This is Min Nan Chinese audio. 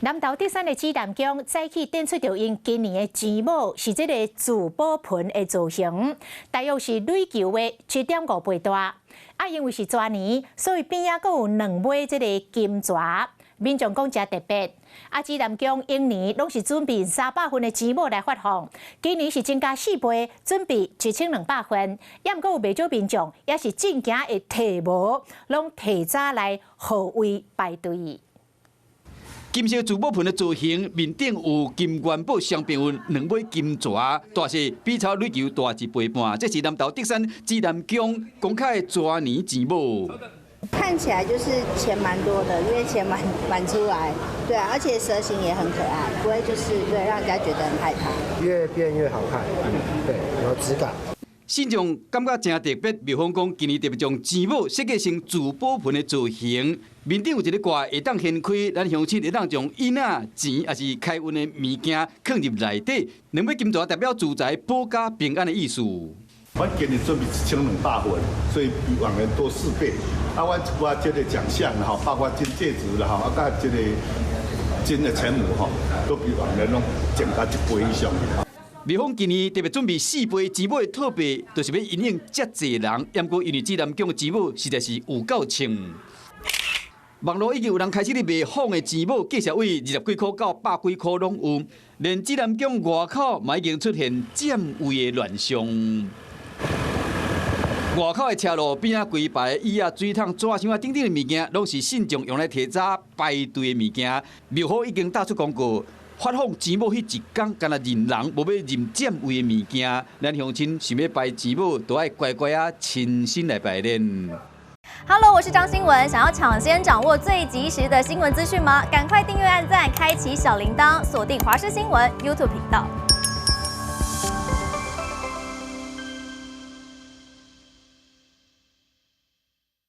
南投竹山的紫南宮早起展出著𪜶今年的錢母是這个聚寶盆的造型，大約是壘球的7.5倍大。啊，因為是蛇年，所以邊仔閣有兩尾這個金蛇，民眾講誠特別。啊，紫南宮往年攏是準備300份的錢母來發放，今年是增加4倍，準備1200份。也毋過有袂少民眾也是正經會提無，攏提早來號位排隊。金色聚寶盆的造型，面頂有金元寶雙邊有兩尾金蛇，大細比草壘球大一倍半。這是南投竹山紫南宮公開的蛇年錢母。看起來就是錢蠻多的，因為錢滿滿出來，對啊，而且蛇形也很可愛，不會就是對讓人家覺得很害怕。越變越好看，對，有質感。信眾感覺誠特別，廟方講今年特別將錢母設計成聚寶盆的造型，面頂有一个蓋會當掀開，咱鄉親會當將銀仔、錢抑是開運的物件囥入內底，兩尾金蛇代表自在、保家平安的意思。阮今年準備1200份，所以比往年多4倍。啊，阮一寡這個獎項吼，包括金戒指啦吼，啊，佮這個金的錢母吼，都比往年攏增加一倍以上。廟方今年特別準備4倍錢母的套幣，就是欲因應遮濟人。毋過因為紫南宮的錢母實在是有夠稱，網路已經有人開始咧賣仿的錢母，價數位20幾箍到百幾箍攏有，連紫南宮外口嘛已經出現佔位的亂象。外口的車路邊仔規排椅仔、水桶、紙箱仔等等的物件，攏是信眾用來提早排隊的物件。廟方已經打出公告，發放錢母彼一工，干焦認人，無欲認佔位的物件。咱鄉親想欲拜錢母，都愛乖乖仔親身來拜年。 Hello，我是張新聞，想要搶先掌握最及時的新聞資訊嗎？趕快訂閱、按讚、開啟小鈴鐺，鎖定華視新聞 YouTube 頻道。